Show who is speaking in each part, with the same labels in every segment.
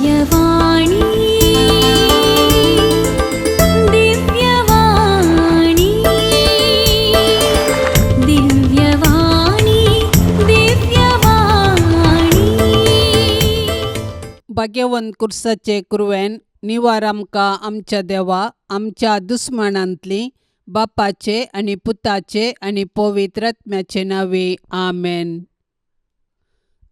Speaker 1: दिव्यवाणी, दिव्यवाणी, दिव्यवाणी, दिव्यवाणी.
Speaker 2: भाग्यवंत कुर्साचे कुरवेन निवार आमकां आमच्या देवा आमच्या दुस्मानांतली बापाचे आनी पुताचे आनी पवित्र आत्म्याचे नांवे आमेन.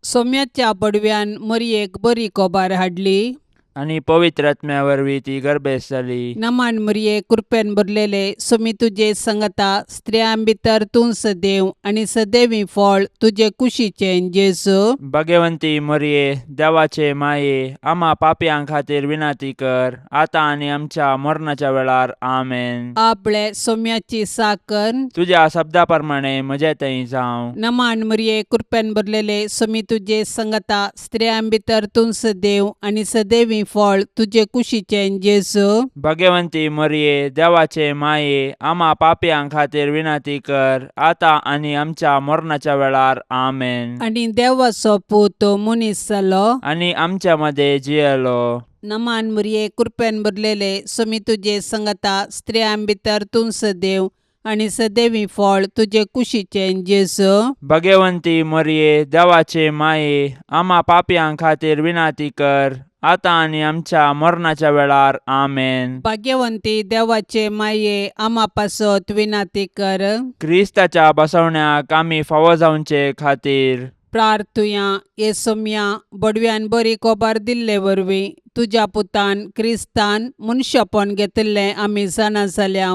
Speaker 2: सोम्याच्या बडव्यान मरयेक बरी कोबार हाडली.
Speaker 3: आनी पवित्र आत्म्या वरवीं ती गर्भेस्त जाली.
Speaker 2: नमान मरये, कृपेन भरलेले, सोमी तुजे संगता, स्त्रियां भितर तूं सदैव आनी सदैवी फळ तुजे कुशीचें जेजू.
Speaker 3: भगवंती मरये, देवाचे माये, आमा पापयां खातीर विनंती कर, आतां आनी आमच्या मरणाच्या वेळार. आमेन.
Speaker 2: आपले सोम्याची साकर.
Speaker 3: तुज्या शब्दा प्रमाणे म्हजे थंय जावं.
Speaker 2: नमान मरये, कृपेन भरलेले, सोमी तुजे संगता, स्त्रियां भितर तूं सदैव आनी सदैवी फळ तुजे कुशीचें जेजू.
Speaker 3: भगवंती मरये, देवाचे माये, आमा पापयां खातीर विनंती कर, आतां आनी आमच्या मरणाच्या वेळार. आमेन.
Speaker 2: आनी देवाचो पूत मनीस जालो.
Speaker 3: आनी आमच्या मदें जियेलो.
Speaker 2: नमान मरये, कृपेन भरलेले, सोमी तुजे संगता, स्त्रियां भितर तूं सदैव आनी सदैवी फळ तुजे कुशीचें जेजू.
Speaker 3: भगवंती मरये, देवाचे माये, आमा पापयां खातीर विनंती कर, आतां आनी आमच्या मरणाच्या वेळार. आमेन.
Speaker 2: भाग्यवंती देवाचे माये, आमा पासत विनंती कर.
Speaker 3: क्रिस्ताच्या बसवण्याक आमी फावो जावचे खातीर.
Speaker 2: प्रार्थुया. हे सोम्या, बडव्यान बरी कोबार दिल्ले वरवीं तुज्या पुतान क्रिस्तान मनशापण घेतिल्लें आमी जाणा जाल्या.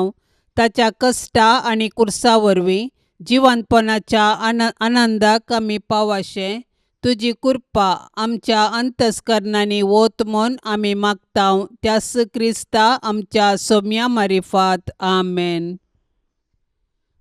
Speaker 2: ताच्या कश्टा आनी कुर्सा वरवीं जिवंतपणाच्या आनंदाक आमी पावाशें तुजी कृपा आमच्या अंतस्करणांनी वत म्हूण आमी मागता, त्यास क्रिस्ता आमच्या सोम्या मारिफात. आमेन.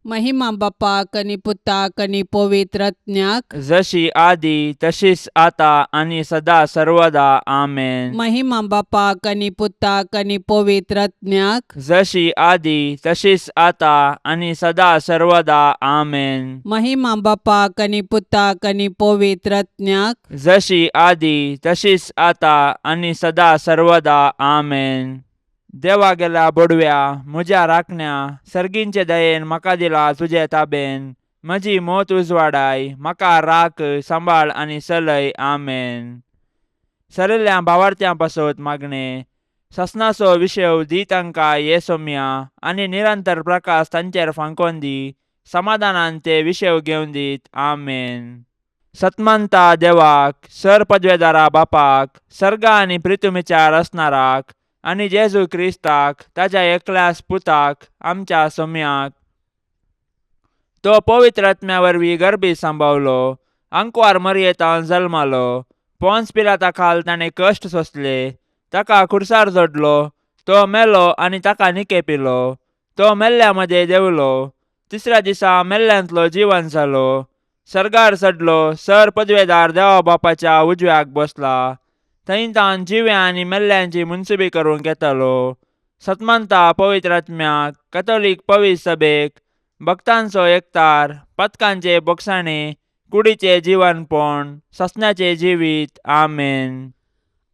Speaker 2: महिमा बापाक आनी पुताक आनी पवित्र आत्म्याक.
Speaker 3: जशी आदी तशीच आता आनी सदा सर्वदा. आमेन.
Speaker 2: महिमा बापाक आनी पुताक आनी पवित्र आत्म्याक.
Speaker 3: जशी आदी तशीच आता आनी सदा सर्वदा. आमेन.
Speaker 2: महिमा बापाक आनी पुताक आनी पवित्र आत्म्याक.
Speaker 3: जशी आदी तशीच आता आनी सदा सर्वदा. आमेन. देवा गेल्या बोडव्या, म्हज्या राखण्या, सर्गींचे दयेन म्हाका दिला तुजे ताबेन. म्हजी मोत उजवाडाय, म्हाका राख, सांबाळ आनी चलय. आमेन. सरिल्ल्या भावार्थ्यां पासत मागणें. ससनाचो विशेव दी तांकां ये सोम्या, आनी निरंतर प्रकाश तांचेर फांकोन दी. समाधानान ते विशेव घेवन दीत. आमेन. सतमंता देवाक, सर पदवेदारा बापाक, सर्गा आनी प्रितुमीच्या रचणाराक, आनी जेजू क्रिस्ताक, ताच्या एकल्याच पुताक, आमच्या सोम्याक, तो पवित्र आत्म्या वरवीं गर्भी सांबावलो, आंकवार मरयेतान जल्मालो, पोन्स पिलाता खाल ताणें कश्ट सोंसले, ताका खुर्सार जोडलो, तो मेलो आनी ताका निकेपिलो, तो मेल्ल्या मदें देंवलो, तिसऱ्या दिसा मेल्ल्यांतलो जिवन जालो, सर्गार चडलो, सर पदवेदार देवा बापाच्या उजव्याक बसला, थंय तावन जिव्या आनी मेल्ल्यांची मुनसुबी करूंक येतालो. सतमंता पवित्र आत्म्याक, कथोलीक पवित्र सभेक, भक्तांचो एकतार, पथकांचे बोगसाणे, कुडीचे जिवनपण, ससण्याचे जिवीत. आमेन.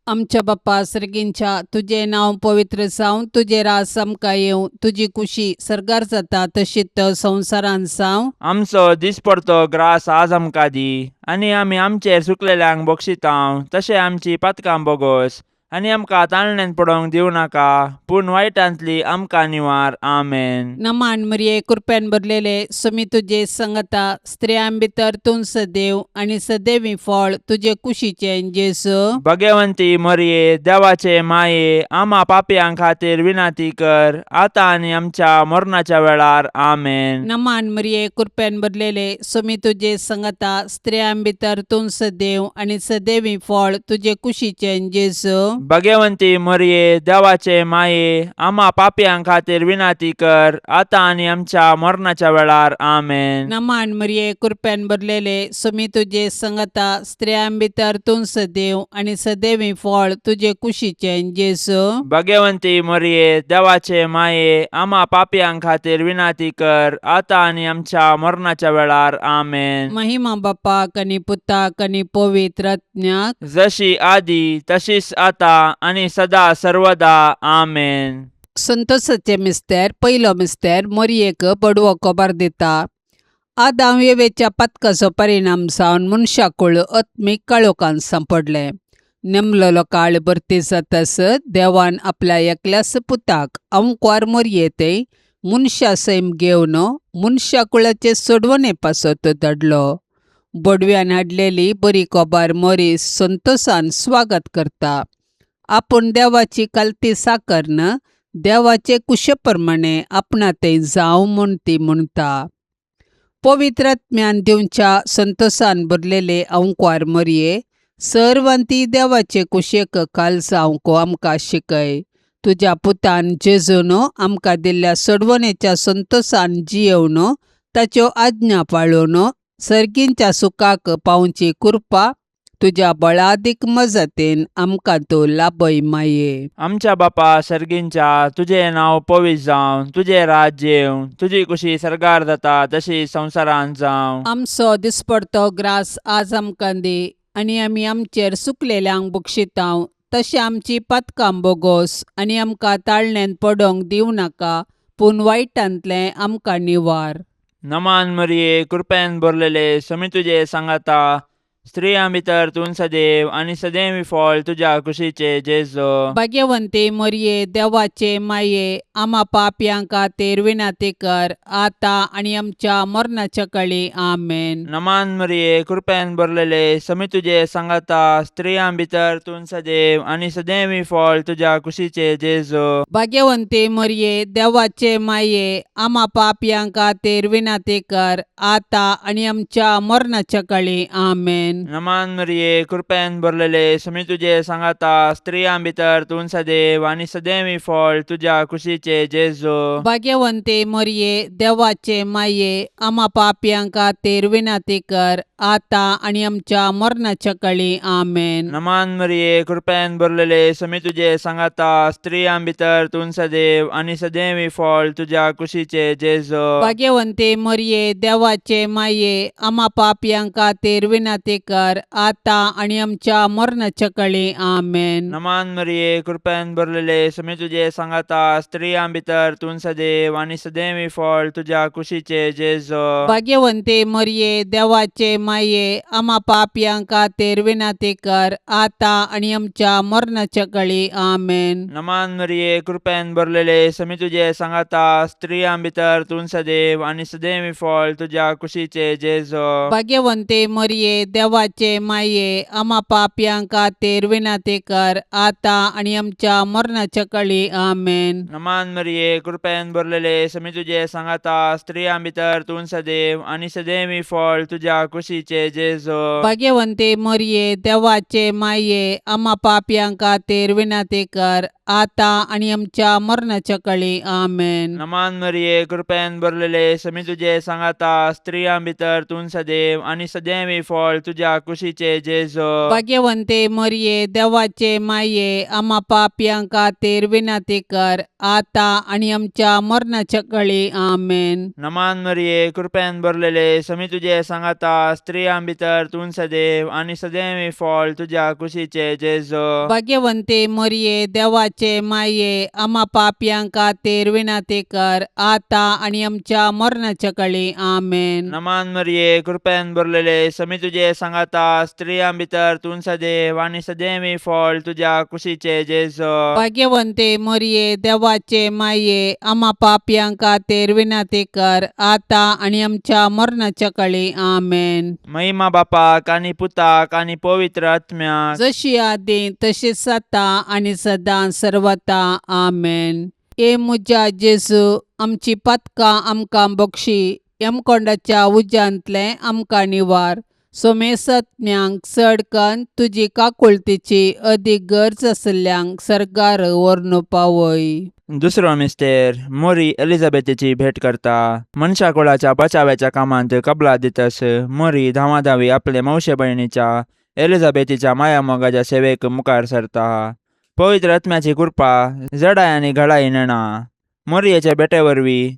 Speaker 2: आमच्या बाप्पा सर्गींच्या, तुजें नांव पवित्र जावं, तुजें राज आमकां येवं, तुजी कुशी सर्गार जाता तशीच संवसारांत जावं.
Speaker 3: आमचो दिसपडतो ग्रास आज आमकां दी, आनी आमी आमचेर चुकलेल्यांक बक्षितांव तशें आमची पातकां बोगोस, आनी आमकां ताळण्यांत पडोवंक दिवं नाका, पूण वायटांतली आमकां निवार. आमेन.
Speaker 2: नमान मरिये, कृपेन भरलेले, सुमी तुजे संगता, स्त्रियां भितर तूं सदैव आनी सदैवी फळ तुजे कुशीचें जेजू.
Speaker 3: भगवंती मरिये, देवाचे माये, आमा पापयां खातीर विनंती कर, आतां आनी आमच्या मरणाच्या वेळार. आमेन.
Speaker 2: नमान मरिये, कृपेन भरलेले, सुमी तुजे संगता, स्त्रियां भितर तूं सदैव आनी सदैवी फळ तुजे कुशीचें जेजू.
Speaker 3: भगवंती मोरये देवाचे माये आम्हा पापयां खातीर विनंती कर आतां आनी आमच्या मरणाच्या वेळार. आमेन.
Speaker 2: नमान मरिये, कृपेन भरलेले, सुमी तुजे संगता, स्त्रियां भितर तूं सदैव आनी सदैवी फळ तुजे कुशीचें जेजू.
Speaker 3: भगवंती मोरये, देवाचे माये, आम्हा पापयां खातीर विनंती कर आतां आनी आमच्या मरणाच्या वेळार. आमेन.
Speaker 2: महिमा बापाक आनी पुताक आनी पवित्र आत्म्याक.
Speaker 3: जशी आदी तशीच आता आनी सदा सर्वदा. आमेन.
Speaker 2: संतोषाचे मिस्तेर. पयलो मिस्तेर, मोरयेक बडवो खबर दिता. आदाम येवेच्या पातकाचो परिणाम जावन मनशाकूळ आत्मीक काळोखान सांपडलें. नेमलेलो काळ भरती जातास देवान आपल्या एकल्याच पुताक अंकवार मोरये ते मनशा सैम घेवन मनशाकुळाचे सोडवणे पासत धाडलो. बडव्यान हाडलेली बरी खबर मोरी संतोषान स्वागत करता. आपूण देवाची कालती साकरन देवाचे कुशे प्रमाणे आपणा तें जावं म्हूण ती म्हणटा. पवित्र आत्म्यान दिवच्या संतोषान भरलेले अंकवार मोरये, सर्वांती देवाचे कुशेक काल जावंक आमकां शिकय. तुज्या पुतान जेजून आमकां दिल्ल्या सोडवणेच्या संतोषान जियेवन ताच्यो आज्ञा पाळून सर्गींच्या सुखाक पावची कृपा तुज्या बळादीक मजतीन आमकां तूं लाभय माये.
Speaker 3: आमच्या बापा सर्गींच्या, तुजें नांव पवित्र जावं, तुजें राज्य येवं, तुजी कुशी सर्गार जाता तशी संवसारांत जावं.
Speaker 2: आमचो दिसपडतो ग्रास आज आमकां दी आनी आमी आमचेर सुकलेल्यांक बक्षितांव तशें आमची पातकां बोगोस आनी आमकां ताळण्यांत पडोंक दिवं नाका, पूण वायटांतलें आमकां निवार.
Speaker 3: नमान मरिये, कृपेन भरलेले, समी तुजे सांगाता, स्त्रियां भितर तूं सदैव आनी सदैव फळ तुज्या कुशीचे जेजो.
Speaker 2: भाग्यवंती मोरये, देवाचे माये, आमा पापयां खातीर विनंती कर आतां आनी आमच्या मरणाच्या कळी. आमेन.
Speaker 3: नमान मरिये, कृपेन भरलेले, समी तुजे सांगाता, स्त्रियां भितर तूं सदैव आनी सदैव फळ तुज्या कुशीचे जेजो.
Speaker 2: भाग्यवंती मोरये, देवाचे माये, आमा पापयां खातीर विनंती कर आतां आनी आमच्या मरणाच्या कळी. आमेन.
Speaker 3: नमान मरिये, कृपेन भरलेले, समी तुजे सांगाता, स्त्रियां भितर तूं सदैव आनी सदैव फळ तुज्या कुशीचे जेजो.
Speaker 2: भाग्यवंती मोरये, देवाचे माये, आमा पापयां खातीर विनंती कर आतां आनी आमच्या मरणाच्या कळी. आमेन.
Speaker 3: नमान मरिये, कृपेन भरलेले, समी तुजे सांगाता, स्त्रियां भितर तूं सदैव आनी सदैव फळ तुज्या कुशीचे जेजो.
Speaker 2: भाग्यवंती मोरये, देवाचे माये, आमा पापयां खातीर विनंती कर आतां आनी आमच्या मरणाच्या कळी. आमेन.
Speaker 3: नमान मरिये, कृपेन भरलेले, समी तुजे सांगाता, स्त्रियां भितर तूं सदैव आनी सदैव फळ तुज्या कुशीचे जेजो.
Speaker 2: भाग्यवंती मोरये, देवाचे माये, आमा पापयां खातीर विनंती कर आतां आनी आमच्या मरणाच्या कळी. आमेन.
Speaker 3: नमान मरिये, कृपेन भरलेले, समी तुजे सांगाता, स्त्रियां भितर तूं सदैव आनी सदैव फळ तुज्या कुशीचे जेजो.
Speaker 2: भाग्यवंती मोरये, देवाचे माये, आमा पापयां खातीर विनंती कर आतां आनी आमच्या मरणाच्या कळी. आमेन.
Speaker 3: नमान मरिये, कृपेन भरलेले, समी तुजे सांगाता, स्त्रियां भितर तूं सदैव आनी सदैव फळ तुज्या कुशीचे जेजो.
Speaker 2: भाग्यवंती मोरये, देवाचे माये, आमा पापयां खातीर विनंती कर आतां आनी आमच्या मरणाच्या कळी. आमेन.
Speaker 3: नमान मरिये, कृपेन भरलेले, समी तुजे सांगाता, स्त्रियां भितर तूं सदैव आनी सदैव फळ तुज्या कुशीचे जेजो.
Speaker 2: भाग्यवंती मोरये, देवाचे माये, आमा पापयां खातीर विनंती कर आतां आनी आमच्या मरणाच्या कळी. आमेन.
Speaker 3: नमान मरिये, कृपेन भरलेले, समी तुजे सांगाता, स्त्रियां भितर तूं सदैव आनी सदैव फळ तुज्या कुशीचे जेजो.
Speaker 2: भाग्यवंती मोरये, देवाचे माये, आमा पापयां खातीर विनंती कर आतां आनी आमच्या मरणाच्या कळी. आमेन.
Speaker 3: नमान मरिये, कृपेन भरलेले, समी तुजे सांगाता, स्त्रियां भितर तूं सदैव आनी सदैव फळ तुज्या कुशीचे जेजो.
Speaker 2: भाग्यवंती मोरये, देवाचे माये, आमा पापयां खातीर विनंती कर आतां आनी आमच्या मरणाच्या कळी. आमेन.
Speaker 3: महिमा बापाक आनी पुताक आनी पवित्र आत्म्याक.
Speaker 2: जशी आदी तशीच आतां आनी सदां सर्वता. आमेन. ए म्हज्या जेजू, आमची पातकां आमकां बक्षी, यमकोंडाच्या उज्यांतलें आमकां निवार. सोमेसत्म्यांक चड कन्न तुजी काकुळतीची अदीक गरज आशिल्ल्यांक सर्गार व्हरून पावय.
Speaker 3: दुसरो मिस्तेर मोरी एलिझाबेथीची भेट करता. मनशा कुळाच्या बचाव्याच्या कामांत कबला दितस मोरी धांवाधांवी आपले मावशे भयणीच्या एलिझाबेथीच्या मायामोगाच्या सेवेक मुखार सरता. पवित्र आत्म्याची कृपा जडाय आनी घडाय नेणा. मोरयेच्या भेटे वरवीं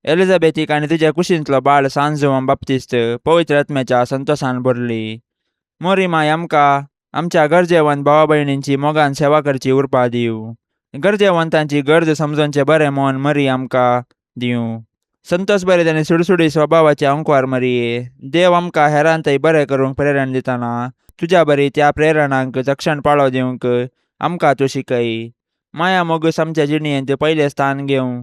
Speaker 3: एलिझाबेथीक आनी तिच्या कुशींतलो बाळ सान जुवान बाप्तिस्त पवित्र आत्म्याच्या संतोसान भरली. मोरी माय आमकां आमच्या गरजेवंत भावा भयणींची मोगान सेवा करची उर्बा दिवं. गरजेवंतांची गरज समजोवचें बरें मन मरी आमकां दिवं. संतोस बरें आनी सुडसुडी स्वभावाचे अंकवार मरये, देव आमकां हेरांतय बरें करूंक प्रेरण दितना तुज्या बरी त्या प्रेरणांक तक्षण पाळो दिवंक आमकां तूं शिकय. माया मोगूस आमच्या जिणेंत पयलें स्थान घेवं.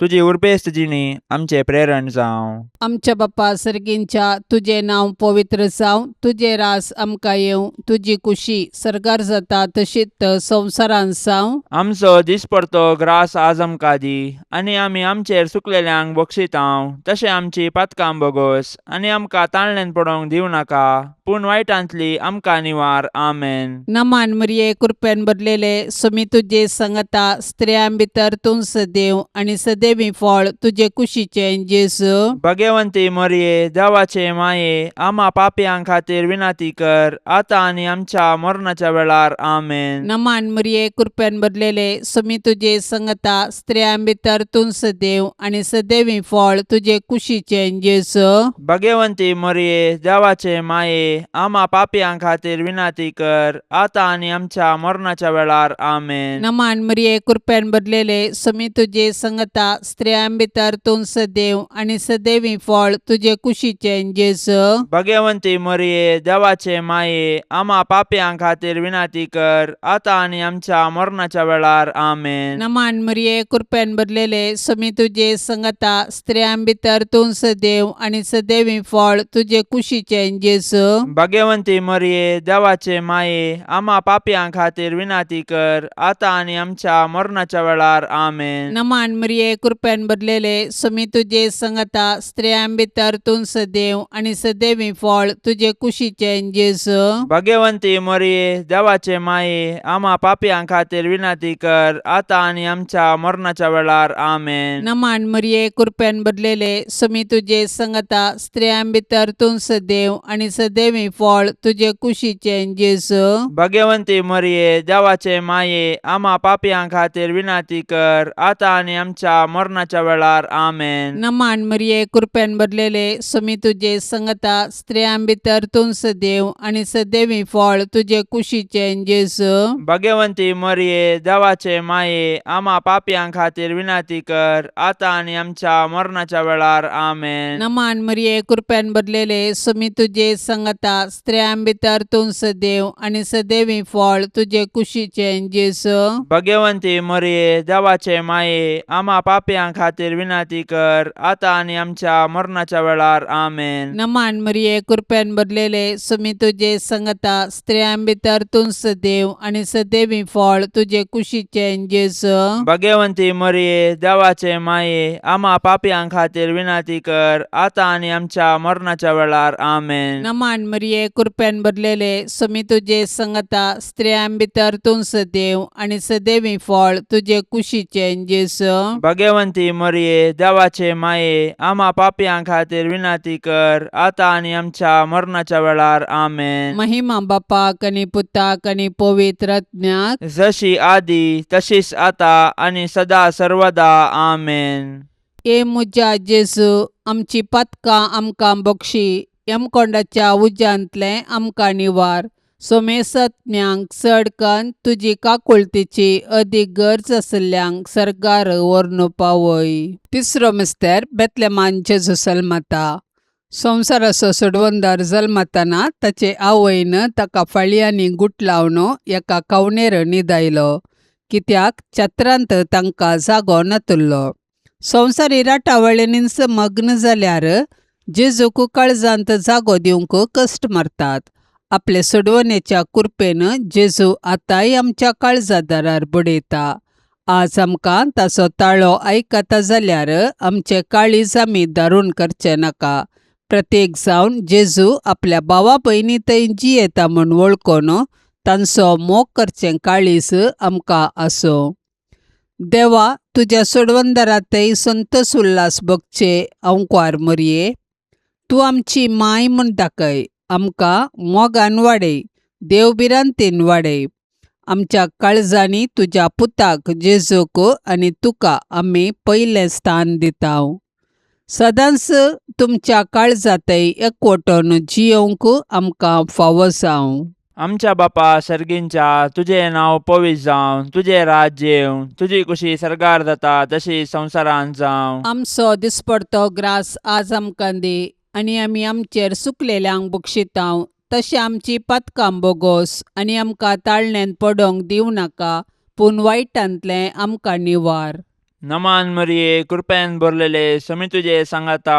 Speaker 3: तुजी उर्बेस्त जिणी आमचें प्रेरण जावं.
Speaker 2: आमच्या बापा सर्गींच्या तुजें नांव पवित्र जावं, तुजें रास आमकां येवं, तुजी कुशी सर्गार जाता तशीच संवसारांत जावं.
Speaker 3: आमचो दिसपडतो ग्रास आज आमकां दी आनी आमी आमचेर चुकलेल्यांक बक्षितांव तशें आमची पातकां बोगोस आनी आमकां ताणल्यान पडोवंक दिवं नाका पूण वायटांतली आमकां निवार. आमेन.
Speaker 2: नमान मरिये, कृपेन भरलेले, सुमी तुजे संगता, स्त्रियां भितर तूं सदैव आनी सदैवी फळ तुजे कुशीचें जेजू.
Speaker 3: भगवंती मोरये, देवाचे माये, आमा पापयां खातीर विनंती कर आतां आनी आमच्या मरणाच्या वेळार. आमेन.
Speaker 2: नमान मरिये, कृपेन भरलेले, सुमी तुजे संगता, स्त्रियां भितर तूं सदैव आनी सदैवी फळ तुजे कुशीचें जेजू.
Speaker 3: भगवंती मोरये, देवाचे माये, आमा पापयां खातीर विनंती कर आतां आनी आमच्या मरणाच्या वेळार. आमेन.
Speaker 2: नमान मरिये, कृपेन भरलेले, सुमी तुजे संगता, स्त्रियां भितर तूं सदैव आनी सदैवी फळ तुजे कुशीचें जेजू.
Speaker 3: भगवंती मोरये, देवाचे माये, आमा पापयां खातीर विनंती कर आतां आनी आमच्या मरणाच्या वेळार. आमेन.
Speaker 2: नमान मरिये, कृपेन भरलेले, सुमी तुजे संगता, स्त्रियां भितर तूं सदैव आनी सदैवी फळ तुजे कुशीचें जेजू.
Speaker 3: भगवंती मोरये, देवाचे माये, आमा पापयां खातीर विनंती कर आतां आनी आमच्या मरणाच्या वेळार. आमेन.
Speaker 2: नमान मरिये, कृपेन भरलेले, सुमी तुजे संगता, स्त्रियां भितर तूं सदैव आनी सदैवी फळ तुजे कुशीचें जेजू.
Speaker 3: भगवंती मोरये, देवाचे माये, आमा पापयां खातीर विनंती कर आतां आनी आमच्या मरणाच्या वेळार. आमेन.
Speaker 2: नमान मरिये, कृपेन भरलेले, सुमी तुजे संगता, स्त्रियां भितर तूं सदैव आनी सदैवी फळ तुजे कुशीचें जेजू.
Speaker 3: भगवंती मोरये, देवाचे माये, आमा पापयां खातीर विनंती कर आतां आनी आमच्या मरणाच्या वेळार. आमेन.
Speaker 2: नमान मरिये, कृपेन भरलेले, सुमी तुजे संगता, स्त्रियां भितर तूं सदैव आनी सदैवी फळ तुजे कुशीचें जेजू.
Speaker 3: भगवंती मोरये, देवाचे माये, आमा पापयां खातीर विनंती कर आतां आनी आमच्या मरणाच्या वेळार. आमेन.
Speaker 2: नमान मरिये, कृपेन भरलेले, सुमी तुजे संगता, स्त्रियां भितर तूं सदैव आनी सदैवी फळ तुजे कुशीचें जेजू.
Speaker 3: भगवंती मोरये, देवाचे माये, आमा पापयां खातीर विनंती कर आतां आनी आमच्या मरणाच्या वेळार. आमेन.
Speaker 2: नमान मरिये, कृपेन भरलेले, सुमी तुजे संगता, स्त्रियां भितर तूं सदैव आनी सदैवी फळ तुजे कुशीचें जेजू.
Speaker 3: भगवंती मोरये, देवाचे माये, आमा पापयां खातीर विनंती कर आतां आनी आमच्या मरणाच्या वेळार. आमेन.
Speaker 2: नमान मरिये, कृपेन भरलेले, सुमी तुजे संगता, स्त्रियां भितर तूं सदैव आनी सदैवी फळ तुजे कुशीचें जेजू.
Speaker 3: भगवंती मोरये, देवाचे माये, आमा पापयां खातीर विनंती कर आतां आनी आमच्या मरणाच्या वेळार. आमेन.
Speaker 2: महिमा बापाक आनी पुताक आनी पवित्र आत्म्याक.
Speaker 3: जशी आदी तशीच आता आनी सदा सर्वदा. आमेन.
Speaker 2: ए म्हज्या जेजू, आमची पातकां आमकां बक्षी, यमकोंडाच्या उज्यांतलें आमकां निवार, सोमेसत्म्यांक चड कन्न तुजी काकुळतीची अदीक गरज आशिल्ल्यांक सर्गार व्हरून पावय. तिसरो मिस्तेर बेतलेमान जेजू जल्मता. संवसाराचो सोडवणदार जल्मतना ताचे आवयन ताका फाळयांनी गुटलावन एका कवणेर न्हिदायलो, कित्याक छत्रांत तांकां जागो नातुल्लो. संवसारी राटावळींनीच मग्न जाल्यार जेजूक काळजांत जागो दिवंक कश्ट मारतात. आपले सोडवणेच्या कुरपेन जेजू आतांय आमच्या काळजा दारार बडयता. आज आमकां ताचो ताळो आयकता जाल्यार आमचे काळीज आमी दारून करचें नाका. प्रत्येक जावन जेजू आपल्या भावा भयणी थंय जियेता म्हूण वळखून तांचो मोग करचें काळीज आमकां आसूं. देवा, तुज्या सोडवंदरातय संतोस उल्हास भोगचे अंकवार मोरये, तूं आमची माय म्हूण दाखय. आमकां मोगान वाडय, देवभिरांतेन वाडय. आमच्या काळजांनी तुज्या पुताक जेजूक आनी तुका आमी पयलें स्थान दिता. सदांच तुमच्या काळजांतय एकवटून जियोवंक आमकां फावो जावं.
Speaker 3: आमच्या बापा सर्गींच्या, तुजें नांव पवित्र जावं, तुजें राज्य येवं, तुजी कुशी सर्गार जाता तशी संवसारांत जावं.
Speaker 2: आमचो दिसपडतो ग्रास आज आमकां दी आनी आमी आमचेर सुकलेल्यांक बक्षितांव तशें आमची पातकां बोगोस आनी आमकां ताळण्यांत पडोंक दिवं नाका, पूण वायटांतलें आमकां निवार.
Speaker 3: नमान मरिये, कृपेन भरलेले, समी तुजे सांगाता,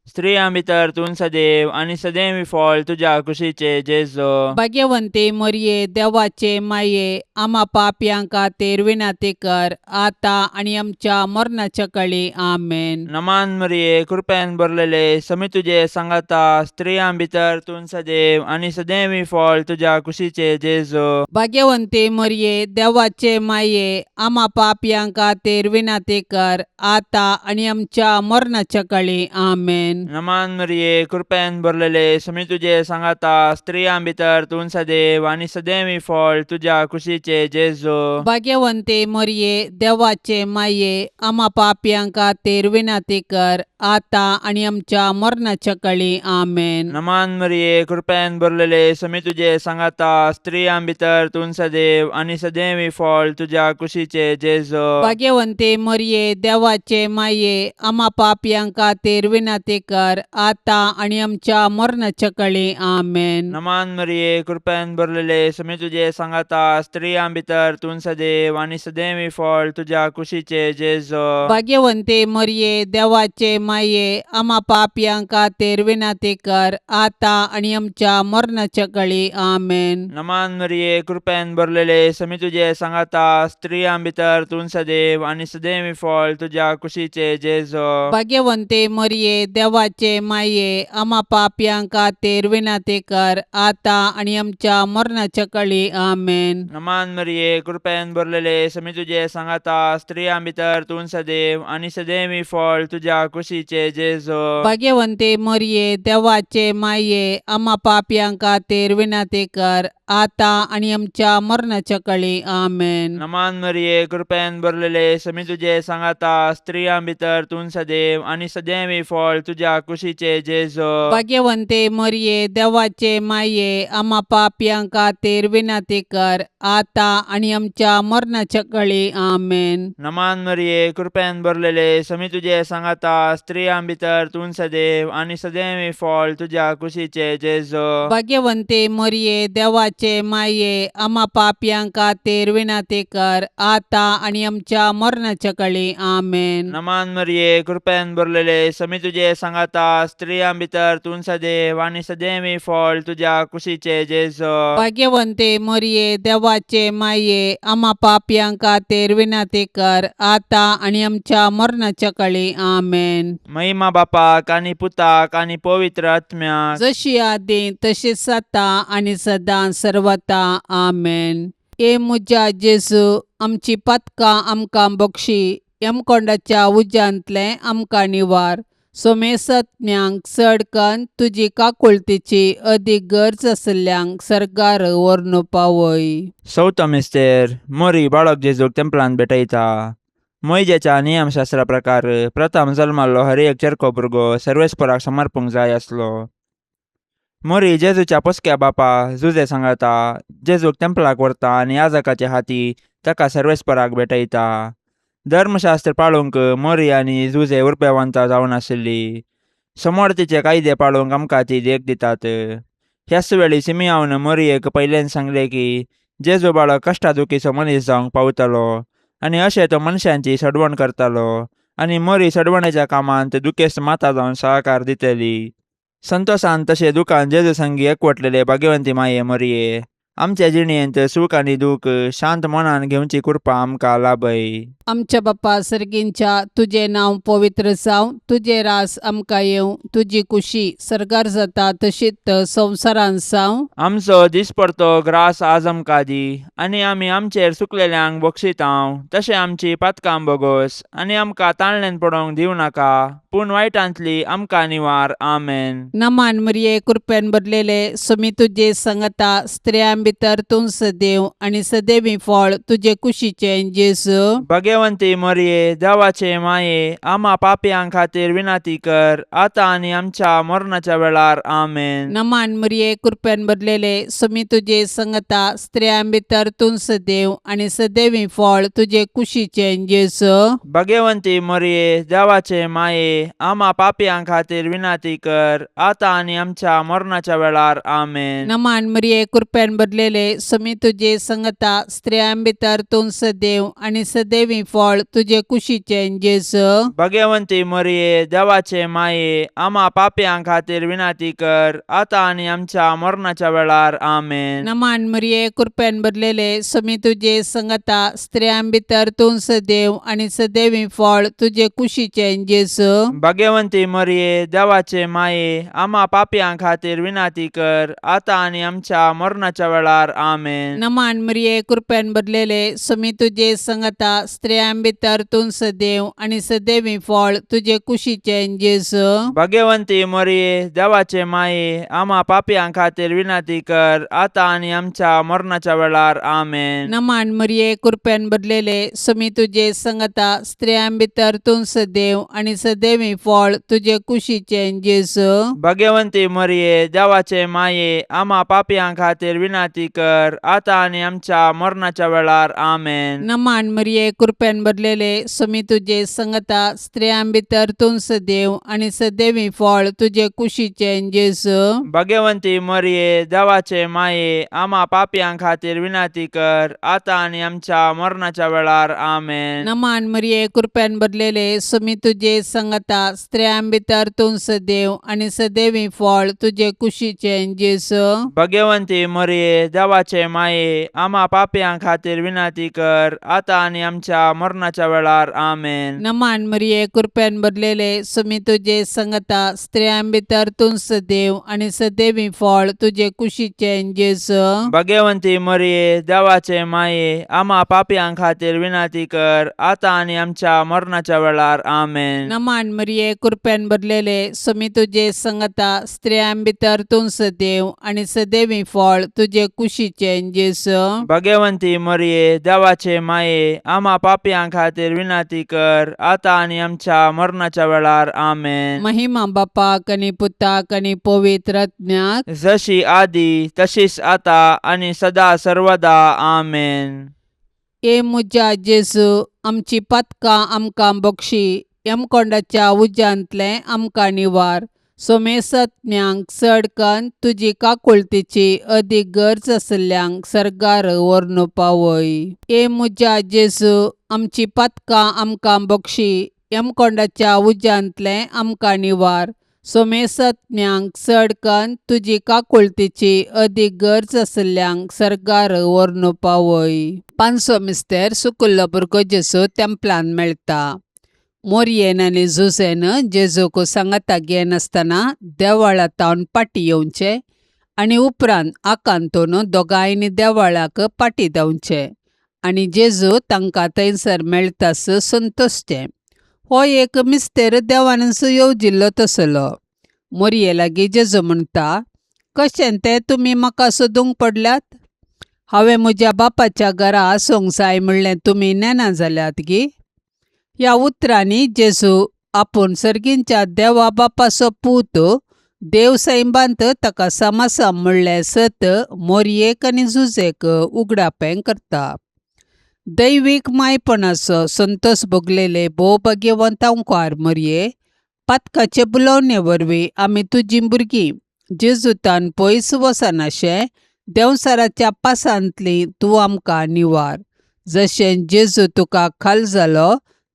Speaker 3: स्त्रियां भितर तूं सदैव आनी सदैव फळ तुज्या कुशीचे जेजो.
Speaker 2: भाग्यवंती मोरये, देवाचे माये, आमा पापयां खातीर विनंती कर, आतां आनी आमच्या मरणाच्या कळी. आमेन.
Speaker 3: नमान मरिये, कृपेन भरलेले, समी तुजे सांगाता, स्त्रियां भितर तूं सदैव आनी सदैव फळ तुज्या कुशीचे जेजो.
Speaker 2: भाग्यवंती मोरये, देवाचे माये, आमा पापयां खातीर विनंती कर, आतां आनी आमच्या मरणाच्या कळी. आमेन.
Speaker 3: नमान मरिये, कृपेन भरलेले, समी तुजे सांगाता, स्त्रियां भितर तूं सदैव आनी सदैव फळ तुज्या कुशीचे जेजो.
Speaker 2: भाग्यवंती मोरये, देवाचे माये, आमा पापयां खातीर विनंती कर, आतां आनी आमच्या मरणाच्या कळी. आमेन.
Speaker 3: नमान मरिये, कृपेन भरलेले, समी तुजे सांगाता, स्त्रियां भितर तूं सदैव आनी सदैव फळ तुज्या कुशीचे जेजो.
Speaker 2: भाग्यवंती मोरये, देवाचे माये, आमा पापयां खातीर विनंती कर, आतां आनी आमच्या मरणाच्या कळी. आमेन.
Speaker 3: नमान मरिये, कृपेन भरलेले, समी तुजे सांगाता, स्त्रियां भितर तूं सदैव आनी सदैव फळ तुज्या कुशीचे जेजो.
Speaker 2: भाग्यवंती मोरये, देवाचे माये, आमा पापयां खातीर विनंती कर, आतां आनी आमच्या मरणाच्या कळी. आमेन.
Speaker 3: नमान मरिये, कृपेन भरलेले, समी तुजे सांगाता, स्त्रियां भितर तूं सदैव आनी सदैव फळ तुज्या कुशीचे जेजो.
Speaker 2: भाग्यवंती मोरये, देवाचे माये, आमा पापयां खातीर विनंती कर, आतां आनी आमच्या मरणाच्या कळी. आमेन.
Speaker 3: नमान मरिये, कृपेन भरलेले, समी तुजे सांगाता, स्त्रियां भितर तूं सदैव आनी सदैव फळ तुज्या कुशीचे जेजो.
Speaker 2: भाग्यवंती मोरये, देवाचे माये, आमा पापयां खातीर विनंती कर, आतां आनी आमच्या मरणाच्या कळी. आमेन.
Speaker 3: नमान मरिये, कृपेन भरलेले, समी तुजे सांगाता, स्त्रियां भितर तूं सदैव आनी सदैव फळ तुज्या कुशीचे जेजो.
Speaker 2: भाग्यवंती मोरये, देवाचे माये, आमा पापयां खातीर विनंती कर, आतां आनी आमच्या मरणाच्या कळी. आमेन.
Speaker 3: नमान मरिये, कृपेन भरलेले, समी तुजे सांगाता, स्त्रियां भितर तूं सदैव आनी सदैव फळ तुज्या कुशीचे जेजो.
Speaker 2: भाग्यवंती मोरये, देवाचे माये, आमा पापयां खातीर विनंती कर, आतां आनी आमच्या मरणाच्या कळी. आमेन.
Speaker 3: नमान मरिये, कृपेन भरलेले, समी तुजे सांगाता, स्त्रियां भितर तूं सदैव आनी सदैव फळ तुज्या कुशीचे जेजो.
Speaker 2: भाग्यवंती मोरये, देवाचे माये, आमा पापयां खातीर विनंती कर, आतां आनी आमच्या मरणाच्या कळी. आमेन.
Speaker 3: महिमा बापाक आनी पुताक आनी पवित्र आत्म्याक,
Speaker 2: जशी आदी तशीच आतां आनी सदां सर्वता. आमेन. ए म्हज्या जेजू, आमची पातकां आमकां बक्षी, यमकोंडाच्या उज्यांतलें आमकां निवार, सोमेसत्म्यांक चड कन्न तुजी काकुळतीची अदीक गरज आशिल्ल्यांक सर्गार व्हरून पावय.
Speaker 3: चवथो मिस्तेर, मोरी बाळक जेजूक तेंपलांत भेटयता. मोयजेच्या नियमशास्त्रा प्रकार प्रथम जल्माल्लो हर एक चेरको भुरगो सर्वेस्पराक समर्पूंक जाय आसलो. मोरी जेजूच्या पोसक्या बापा जुजे सांगाता जेजूक तेंपलाक व्हरता आनी याजकाचे हाती ताका सर्वेस्पराक भेटयता. धर्मशास्त्र पाळूंक मोरी आनी जुजे उर्बेवंत जावन आशिल्ली. समोर तिचे कायदे पाळूंक आमकां ती देख दितात. ह्याच वेळी सिमियावन मोरयेक पयल्यान सांगले की जेजू बाळक कश्टा दुखीचो मनीस जावंक पावतलो आनी अशें तो मनशांची सडवण करतालो आनी मोरी सडवणेच्या कामांत दुखेस्त माता जावन सहकार दितली. संतोसान तशें दुकान जेजू संगी एकवटलेले भाग्यवंती माये मोरये, आमच्या जिणेंत सूख आनी दूख शांत मनान घेवची कृपा आमकां लाभय.
Speaker 2: आमच्या बापा सर्गींच्या तुजें नांव पवित्र जावं, तुजें रास आमकां येवं, तुजी कुशी सर्गार जाता तशीच संवसारांत जावं.
Speaker 3: आमचो दिसपडतो ग्रास आज आमकां दी आनी आमी आमचेर चुकलेल्यांक बक्षितांव तशें आमची पातकां बोगोस आनी आमकां ताळण्यान पडोवंक दिवं नाका पूण वायटांतली आमकां निवार. आमेन.
Speaker 2: नमान मरिये, कृपेन भरलेले, सुमी तुजे संगता, स्त्रियां भितर तूं सदैव आनी सदैवी फळ तुजे कुशीचें जेजू.
Speaker 3: भगवंती मरिये, देवाचे माये, आमा पापयां खातीर विनंती कर आतां आनी आमच्या मरणाच्या वेळार. आमेन.
Speaker 2: नमान मरिये, कृपेन भरलेले, सुमी तुजे संगता, स्त्रियां भितर तूं सदैव आनी सदैवी फळ तुजे कुशीचें जेजू.
Speaker 3: भगवंती मरिये, देवाचे माये, आमा पापयां खातीर विनंती कर आतां आनी आमच्या मरणाच्या वेळार. आमेन.
Speaker 2: नमान मरिये, कृपेन भरलेले, सुमी तुजे संगता, स्त्रियां भितर तूं सदैव आनी सदैवी फळ तुजे कुशीचें जेजू.
Speaker 3: भगवंती मरिये, देवाचे माये, आमा पापयां खातीर विनंती कर आतां आनी आमच्या मरणाच्या वेळार. आमेन.
Speaker 2: नमान मरिये, कृपेन भरलेले, सुमी तुजे संगता, स्त्रियां भितर तूं सदैव आनी सदैवी फळ तुजे कुशीचें जेजू.
Speaker 3: भगवंती मरिये, देवाचे माये, आमा पापयां खातीर विनंती कर आतां आनी आमच्या मरणाच्या वेळार. आमेन.
Speaker 2: नमान मरिये, कृपेन भरलेले, सुमी तुजे संगता, स्त्रियां भितर तूं सदैव आनी सदैवी फळ तुजे कुशीचें जेजू.
Speaker 3: भगवंती मरिये, देवाचे माये, आमा पापयां खातीर विनंती कर आतां आनी आमच्या मरणाच्या वेळार. आमेन.
Speaker 2: नमान मरिये, कृपेन भरलेले, सुमी तुजे संगता, स्त्रियां भितर तूं सदैव आनी सदैवी फळ तुजे कुशीचें जेजू.
Speaker 3: भगवंती मरिये, देवाचे माये, आमा पापयां खातीर विनंती कर आतां आनी आमच्या मरणाच्या वेळार. आमेन.
Speaker 2: नमान मरिये, कृपेन भरलेले, सुमी तुजे संगता, स्त्रियां भितर तूं सदैव आनी सदैवी फळ तुजे कुशीचें जेजू.
Speaker 3: भगवंती मरिये, देवाचे माये, आमा पापयां खातीर विनंती कर आतां आनी आमच्या मरणाच्या वेळार. आमेन.
Speaker 2: नमान मरिये, कृपेन भरलेले, सुमी तुजे संगता, स्त्रियां भितर तूं सदैव आनी सदैवी फळ तुजे कुशीचें जेजू.
Speaker 3: भगवंती मरिये, देवाचे माये, आमा पापयां खातीर विनंती कर आतां आनी आमच्या मरणाच्या वेळार. आमेन.
Speaker 2: नमान मरिये, कृपेन भरलेले, सुमी तुजे संगता, स्त्रियां भितर तूं सदैव आनी सदैवी फळ तुजे कुशीचें जेजू.
Speaker 3: भगवंती मरिये, देवाचे माये, आमा पापयां खातीर विनंती कर आतां आनी आमच्या मरणाच्या वेळार. आमेन.
Speaker 2: नमान मरिये, कृपेन भरलेले, सुमी तुजे संगता, स्त्रियां भितर तूं सदैव आनी सदैवी फळ तुजे कुशीचें जेजू.
Speaker 3: भगवंती मरिये, देवाचे माये, आमा पापयां खातीर विनंती कर आतां आनी आमच्या मरणाच्या वेळार. आमेन.
Speaker 2: महिमा बापाक आनी पुताक आनी पवित्र आत्म्याक.
Speaker 3: जशी आदी तशीच आता आनी सदा सर्वदा. आमेन.
Speaker 2: ए म्हज्या जेजू, आमची पातकां आमकां बक्षी, यमकोंडाच्या उज्यांतलें आमकां निवार, सोमेसत्म्यांक चडकन तुजी काकुळतीची अदीक गरज आशिल्ल्यांक सर्गार व्हरून पावय. ए म्हज्या जेजू, आमची पातकां आमकां बक्षी, यमकोंडाच्या उज्यांतलें आमकां निवार, सोमेसत्म्यांक चडकन तुजी काकुळतीची अदीक गरज आशिल्ल्यांक सर्गार व्हरून पावय. पांचवो मिस्तेर, सुकुल्लो भुरगो जेजू तेंपलान मेळटा. मोरयेन आनी जुझेन जेजूक सांगाता घेनासतना देवळा तावन पाटी येवचे आनी उपरांत आकांतून दोगांयनी देवळाक पाटी धांवचे आनी जेजू तांकां थंयसर मेळटास संतोशचें. हो एक मिस्तेर देवानच येवजिल्लो तसलो. मोरये लागीं जेजू म्हणटा, कशें तें तुमी म्हाका सोदूंक पडल्यात? हांवें म्हज्या बापाच्या घरा आसूंक जाय म्हणलें तुमी नेणा जाल्यात गी? ह्या उतरांनी जेजू आपूण सर्गींच्या देवा बापाचो पूत, देव सैबांत ताका समासा म्हणलें सत मोरयेक आनी जुजेक उगडापें करता. दैवीक मायपणाचो संतोश भोगलेले भोव भाग्यवंत अंकार मोरये, पातकाचे बुलोवणे वरवीं आमी तुजीं भुरगीं जेजुतान पयस वचनाशें देंवसाराच्या पासांतली तूं आमकां निवार. जशें जेजू तुका खाल जालो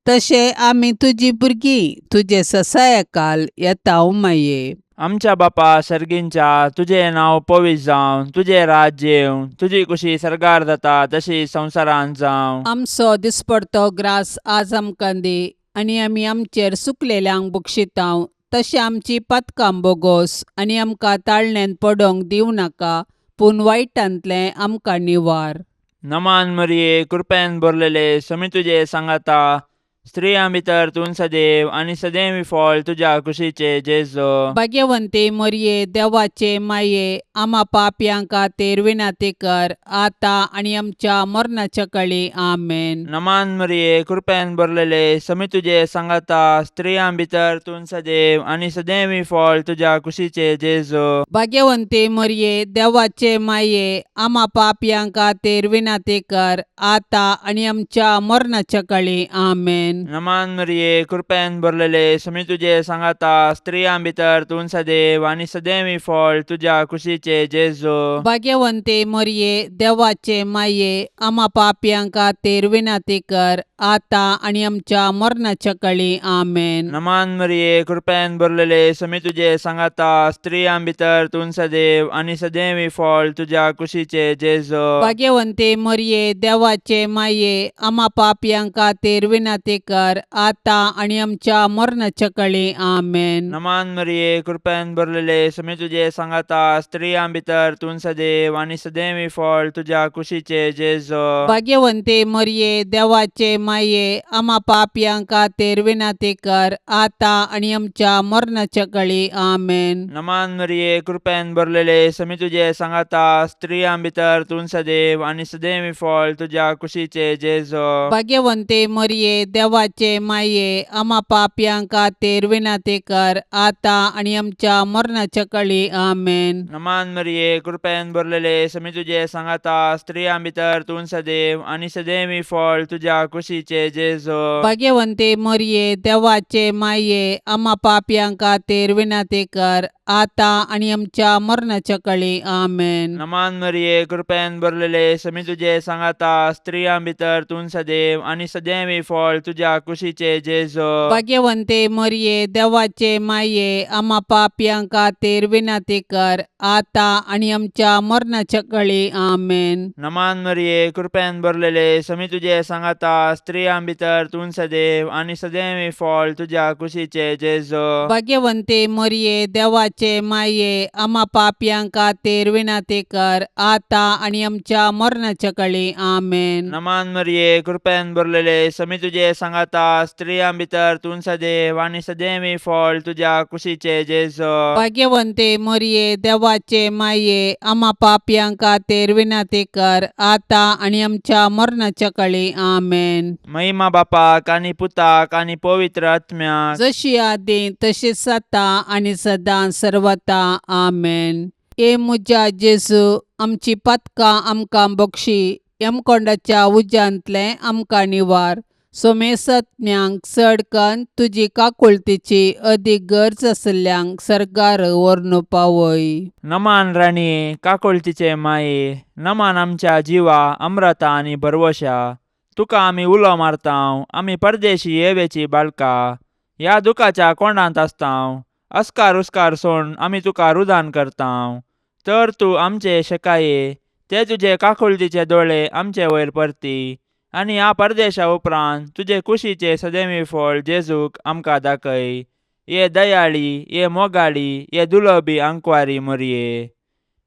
Speaker 2: तशें आमी तुजी भुरगीं तुजे ससायकाल येता माये.
Speaker 3: आमच्या बापा सर्गींच्या तुजें नांव पवित्र जावं, तुजें राज्य येवं, तुजी कुशी सर्गार जाता तशी संवसारांत जावं.
Speaker 2: आमचो दिसपडतो ग्रास आज आमकां दी आनी आमी आमचेर सुकलेल्यांक बक्षितांव तशें आमची पातकां बोगोस आनी आमकां ताळण्यांत पडोंक दिवं नाका पूण वायटांतलें आमकां निवार.
Speaker 3: नमान मरिये, कृपेन भरलेले, समी तुजे सांगाता, स्त्रियां भितर तूं सदैव आनी सदैव फळ तुज्या कुशीचे जेजो.
Speaker 2: भाग्यवंती मरये, देवाचे माये, आमा पापयां खातीर विनंती कर आतां आनी आमच्या मरणाच्या कळी. आमेन.
Speaker 3: नमान मरिये, कृपेन भरलेले, समी तुजे सांगाता, स्त्रियां भितर तूं सदैव आनी सदैव फळ तुज्या कुशीचे जेजो.
Speaker 2: भाग्यवंती मरये, देवाचे माये, आमा पापयां खातीर विनंती कर आतां आनी आमच्या मरणाच्या कळी. आमेन.
Speaker 3: नमान मरिये, कृपेन भरलेले, समी तुजे सांगाता, स्त्रियां भितर तूं सदैव आनी सदैव फळ तुज्या कुशीचे जेजो.
Speaker 2: भाग्यवंती मरये, देवाचे माये, आमा पापयां खातीर विनंती कर आतां आनी आमच्या मरणाच्या कळी. आमेन.
Speaker 3: नमान मरिये, कृपेन भरलेले, समी तुजे सांगाता, स्त्रियां भितर तूं सदैव आनी सदैव फळ तुज्या कुशीचे जेजो.
Speaker 2: भाग्यवंती मरये, देवाचे माये, आमा पापयां खातीर विनंती कर आतां आनी आमच्या मरणाच्या कळी. आमेन.
Speaker 3: नमान मरिये, कृपेन भरलेले, समी तुजे सांगाता, स्त्रियां भितर तूं सदैव आनी सदैव फळ तुज्या कुशीचे जेजो.
Speaker 2: भाग्यवंती मरये, देवाचे माये, आमा पापयां खातीर विनंती कर आतां आनी आमच्या मरणाच्या कळी. आमेन.
Speaker 3: नमान मरिये, कृपेन भरलेले, समी तुजे सांगाता, स्त्रियां भितर तूं सदैव आनी सदैव फळ तुज्या कुशीचे जेजो.
Speaker 2: भाग्यवंती मरये, देवाचे माये, आमा पापयां खातीर विनंती कर आतां आनी आमच्या मरणाच्या कळी. आमेन.
Speaker 3: नमान मरिये, कृपेन भरलेले, समी तुजे सांगाता, स्त्रियां भितर तूं सदैव आनी सदैव फळ तुज्या कुशीचे जेजो.
Speaker 2: भाग्यवंती मरये, देवाचे माये, आमा पापयां खातीर विनंती कर आतां आनी आमच्या मरणाच्या कळी. आमेन.
Speaker 3: नमान मरिये, कृपेन भरलेले, समी तुजे सांगाता, स्त्रियां भितर तूं सदैव आनी सदैव फळ तुज्या कुशीचे जेजो.
Speaker 2: भाग्यवंती मरये, देवाचे माये, आमा पापयां खातीर विनंती कर आतां आनी आमच्या मरणाच्या कळी. आमेन.
Speaker 3: नमान मरिये, कृपेन भरलेले, समी तुजे सांगाता, स्त्रियां भितर तूं सदैव आनी सदैव फळ तुज्या कुशीचे जेजो.
Speaker 2: भाग्यवंती मरये, देवाचे माये, आमा पापयां खातीर विनंती कर आतां आनी आमच्या मरणाच्या कळी. आमेन.
Speaker 3: नमान मरिये, कृपेन भरलेले, समी तुजे सांगाता, स्त्रियां भितर तूं सदैव आनी सदैव फळ तुज्या कुशीचे जेजो.
Speaker 2: भाग्यवंती मरये, देवाचे माये, आमा पापयां खातीर विनंती कर आतां आनी आमच्या मरणाच्या कळी. आमेन.
Speaker 3: महिमा बापाक आनी पुताक आनी पवित्र आत्म्याक,
Speaker 2: जशी आदी तशीच आतां आनी सदां सर्वता. आमेन. हे म्हज्या जेजू, आमची पातकां आमकां बक्षी, यमकोंडाच्या उज्यांतलें आमकां निवार, सोमेसत्म्यांक चड कन्न तुजी काकुळतीची अदीक गरज आशिल्ल्यांक सर्गार व्हरून पावय.
Speaker 3: नमान राणये, काकुळतीचे माये, नमान आमच्या जिवा अम्रता आनी भरवशा, तुका आमी उलो मारतांव, आमी परदेशी येवेची बाळका, ह्या दुखाच्या कोंडांत आसतांव, अस्कार उस्कार सोड आमी तुका रुदान करतांव, तर तूं आमचे शेकाये ते तुजे काकुळतीचे दोळे आमचे वयर परती आनी ह्या परदेशा उपरांत तुजे कुशीचे सदैवी फळ जेजूक आमकां दाखय. ये दयाळी, ये मोगाळी, ये दुलबी आंकवारी मोरये,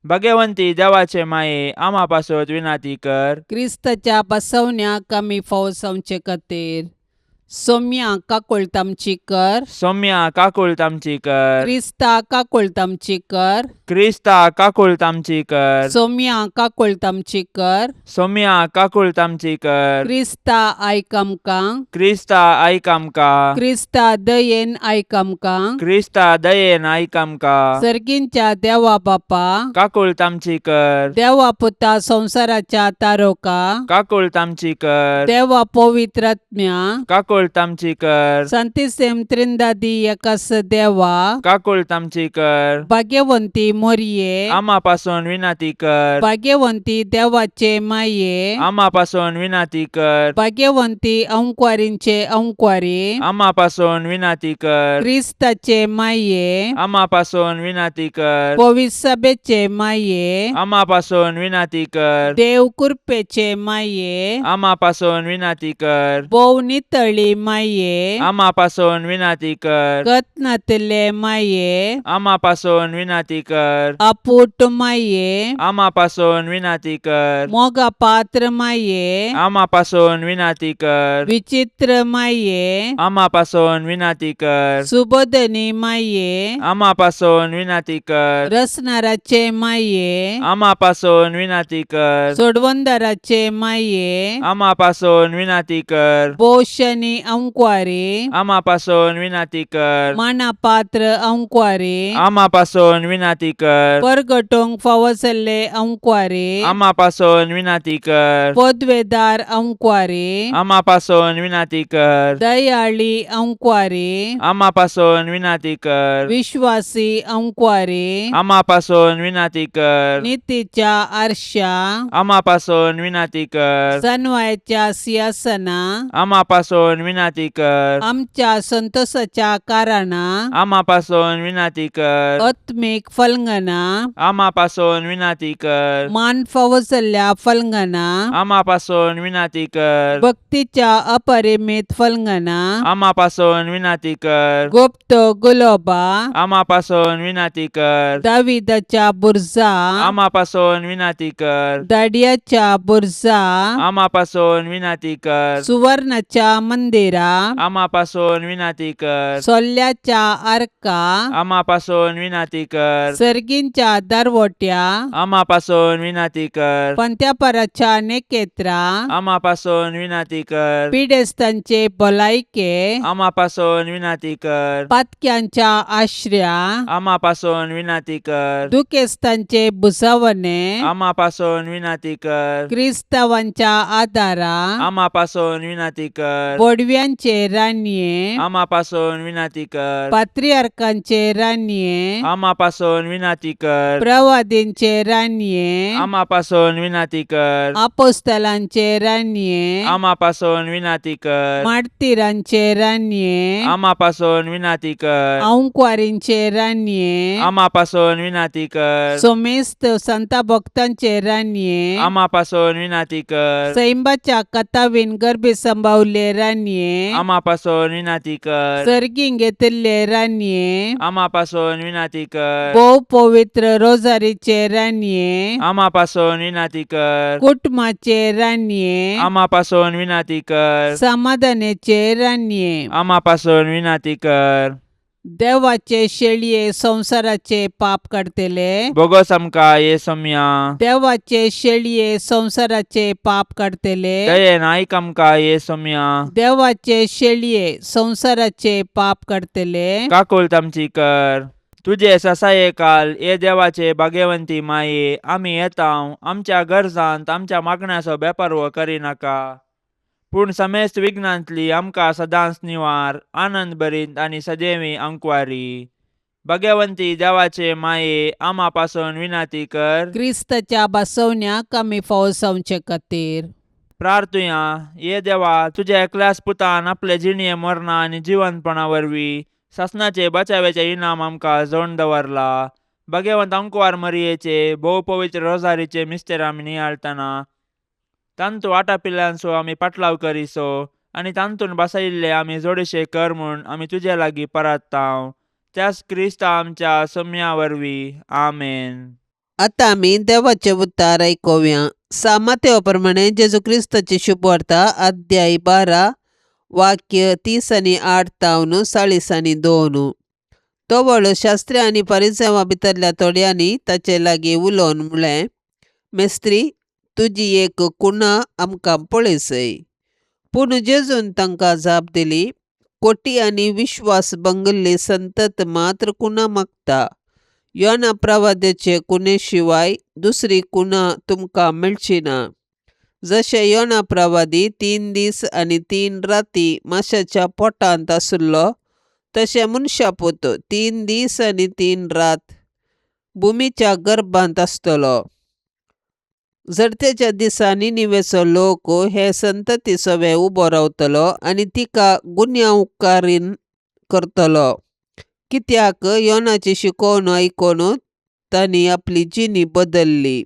Speaker 3: भगवंती देवाचे माये, आमा पासत विनाती कर.
Speaker 2: क्रिस्ताच्या बसवण्याक आमी फावसावचे खातीर सोम्या काकुळट आमची कर.
Speaker 3: सौम्या काकुळट आमची कर.
Speaker 2: क्रिस्ता काकुळट आमची कर.
Speaker 3: क्रिस्ता काकुळट आमची कर.
Speaker 2: सोम्या काकुळट आमची कर.
Speaker 3: सौम्या काकुळट आमची कर.
Speaker 2: क्रिस्ता आयक आमकां.
Speaker 3: क्रिस्ता आयक आमकां.
Speaker 2: क्रिस्ता दयेन आयक आमकां.
Speaker 3: क्रिस्ता दयेन आयक आमकां.
Speaker 2: सर्गींच्या देवा बापा,
Speaker 3: काकुळट आमची कर.
Speaker 2: देवा पुता संवसाराच्या तारोका,
Speaker 3: काकुळट आमची कर.
Speaker 2: देवा पवित्रात्म्या,
Speaker 3: काकुळट काकुळट आमची कर.
Speaker 2: सांतिसेम त्रिंदादी एकास देवा,
Speaker 3: काकुळट आमची कर.
Speaker 2: भाग्यवंती मोरये,
Speaker 3: आमा पासून विनंती कर.
Speaker 2: भाग्यवंती देवाचे माये,
Speaker 3: आमा पासून विनंती कर.
Speaker 2: भाग्यवंती अंकवारींचे अंकवारी,
Speaker 3: आमा पासून विनंती कर.
Speaker 2: क्रिस्ताचे माये,
Speaker 3: आमा पासून विनंती कर.
Speaker 2: पविसभेचे माये,
Speaker 3: आमा पासून विनंती कर.
Speaker 2: देव कृपेचे माये,
Speaker 3: आमा पासून विनंती कर.
Speaker 2: भोव नितळी माये,
Speaker 3: आमा पासून विनंती कर.
Speaker 2: गतनातले माये,
Speaker 3: आमा पासून विनंती कर.
Speaker 2: अपूट माये,
Speaker 3: आमा पासून विनंती कर.
Speaker 2: मोगा पात्र माये,
Speaker 3: आमा पासून विनंती कर.
Speaker 2: विचित्र माये,
Speaker 3: आमा पासून विनंती कर.
Speaker 2: सुबोधनी माये,
Speaker 3: आमा पासून विनंती कर.
Speaker 2: रसनाराचे माये,
Speaker 3: आमा पासून विनंती कर.
Speaker 2: सोडवंदाराचे माये,
Speaker 3: आमा पासून विनंती कर.
Speaker 2: पोषणी अंकवारी,
Speaker 3: आमा पासून विनंती कर.
Speaker 2: मानापात्र अंकवारी,
Speaker 3: आमा पासून विनंती कर.
Speaker 2: परगटोंक फावो जाल्ले अंकवारी,
Speaker 3: आमा पासून विनंती कर.
Speaker 2: पदवेदार अंकवारी,
Speaker 3: आमा पासून विनंती कर.
Speaker 2: दयाळी अंकवारी,
Speaker 3: आमा पासून विनंती कर.
Speaker 2: विश्वासी अंकवारी,
Speaker 3: आमा पासून विनंती कर.
Speaker 2: नितीच्या आरशा,
Speaker 3: आमा पासून विनंती कर.
Speaker 2: सनवायच्या सिंहासना,
Speaker 3: आमा पासून विनंती कर.
Speaker 2: आमच्या संतोषाच्या कारणा,
Speaker 3: आमा पासून विनंती कर.
Speaker 2: आत्मीक फलंगना,
Speaker 3: आमा पासून विनंती कर.
Speaker 2: मान फावो जाल्ल्या फलंगना,
Speaker 3: आमा पासून विनंती कर.
Speaker 2: भक्तीच्या अपरिमित फलंगना,
Speaker 3: आमा पासून विनंती कर.
Speaker 2: गुप्त गुलोबा,
Speaker 3: आमा पासून विनंती कर.
Speaker 2: दाविदाच्या बुर्जा,
Speaker 3: आमा पासून विनंती कर.
Speaker 2: दाडियाच्या बुर्जा,
Speaker 3: आमा पासून विनंती कर.
Speaker 2: सुवर्णाच्या मंदिरा,
Speaker 3: आमा पासून विनंती कर.
Speaker 2: सोल्ल्याच्या आर्का,
Speaker 3: आमा पासून विनंती कर.
Speaker 2: सर्गींच्या दारवट्या,
Speaker 3: आमा पासून विनंती कर.
Speaker 2: पंत्यापराच्या नेकेत्रा,
Speaker 3: आमा पासून विनंती कर.
Speaker 2: पिडेस्तांचे भलायके,
Speaker 3: आमा पासून विनंती कर.
Speaker 2: पातक्यांच्या आश्र्या,
Speaker 3: आमा पासून विनंती कर.
Speaker 2: दुखेस्तांचे भुसावणे,
Speaker 3: आमा पासून विनंती कर.
Speaker 2: क्रिस्तावांच्या आदारा,
Speaker 3: आमा पासून विनंती कर.
Speaker 2: बोडव्यांचे रानये,
Speaker 3: आमा पासून विनंती कर.
Speaker 2: पात्रियार्कांचे रानये,
Speaker 3: आमा पासून विनंती कर.
Speaker 2: प्रवादींचे रानये,
Speaker 3: आमा पासून विनंती कर.
Speaker 2: आपोस्तलांचे रानये,
Speaker 3: आमा पासून विनंती कर.
Speaker 2: मार्तीरांचे रानये,
Speaker 3: आमा पासून विनंती कर.
Speaker 2: अंकवारींचे रानये,
Speaker 3: आमा पासून विनंती कर.
Speaker 2: सोमेस्त संता भक्तांचे रानये,
Speaker 3: आमा पासून विनंती कर.
Speaker 2: सैंबाच्या कथावीन गर्भी संभावले रानये,
Speaker 3: आमा पासून विनंती कर.
Speaker 2: सर्गीं घेतिल्ले रानये,
Speaker 3: आमा पासून विनंती कर.
Speaker 2: भोव पवित्र रोजारीचे रानये,
Speaker 3: आमा पासून विनंती कर.
Speaker 2: कुटुंबाचे रानये,
Speaker 3: आमा पासून विनंती कर.
Speaker 2: समाधानाचे रानये,
Speaker 3: आमा पासून विनंती कर.
Speaker 2: देवाचे शेळये संवसाराचे पाप काडतले,
Speaker 3: बोगस आमकां ये सोम्या.
Speaker 2: देवाचे शेळये संवसाराचे पाप काडतले,
Speaker 3: दयेन आयक आमकां ये सोम्या.
Speaker 2: देवाचे शेळये संवसाराचे पाप काडतले,
Speaker 3: काकुळट आमची कर. तुजे ससाये काल ये देवाचे भाग्यवंती माये, आमी येता आमच्या गरजांत आमच्या मागण्याचो बेपर्व करिनाका, पूण समेस्त विघ्नांतली आमकां सदांच निवार, आनंद भरीत आनी सदैवी अंकवारी. भाग्यवंती देवाचे माये, आमा पासून विनंती कर.
Speaker 2: क्रिस्ताच्या बसवण्याक आमी फावो जावचे खातीर.
Speaker 3: प्रार्थुया. ये देवा, तुज्या एकल्याच पुतान आपले जिणये मरणा आनी जिवंतपणा वरवीं सासणाचे बचाव्याचे इनाम आमकां जोडून दवरला. भाग्यवंत अंकवार मरियेचे भोव पवित्र रोजारीचे मिस्तेर आमी नियाळटना तांतू आटापिल्ल्यांचो आमी पाटलाव करिसो आनी तांतून बसयिल्ले आमी जोडशे कर म्हूण आमी तुजे लागीं परत्तांव, त्याच क्रिस्ता आमच्या सम्या वरवीं. आमेन.
Speaker 2: आतां आमी देवाचे उतार आयकुया. सामातेवा प्रमाणे जेजू क्रिस्ताची शुभवार्ता, अध्याय 12, वाक्य 30 आनी 8 तावन 40 आनी 2. तोवळ शास्त्री आनी परिसेवा भितरल्या थोड्यांनी ताचे लागीं उलोवन म्हळें, मेस्त्री, तुजी एक कुणा आमकां पळयसय. पूण जेजून तांकां जाप दिली, कोटी आनी विश्वास भंगिल्ली संतत मात्र कुणा मागता. योना प्रवाद्याचे कुणे शिवाय दुसरी कुणा तुमकां मेळची ना.
Speaker 4: जशें योना प्रवादी 3 दीस आनी 3 राती माशाच्या पोटांत आशिल्लो तशें मनशापूत 3 दीस आनी 3 रात भुमीच्या गर्भांत आसतलो. झडतेच्या दिसा निनिवेचो लोक हे संतती सवे उबो रावतलो आनी तिका गुन्यांवकारीन करतलो, कित्याक योनाची शिकवण आयकून तांणी आपली जिणी बदल्ली.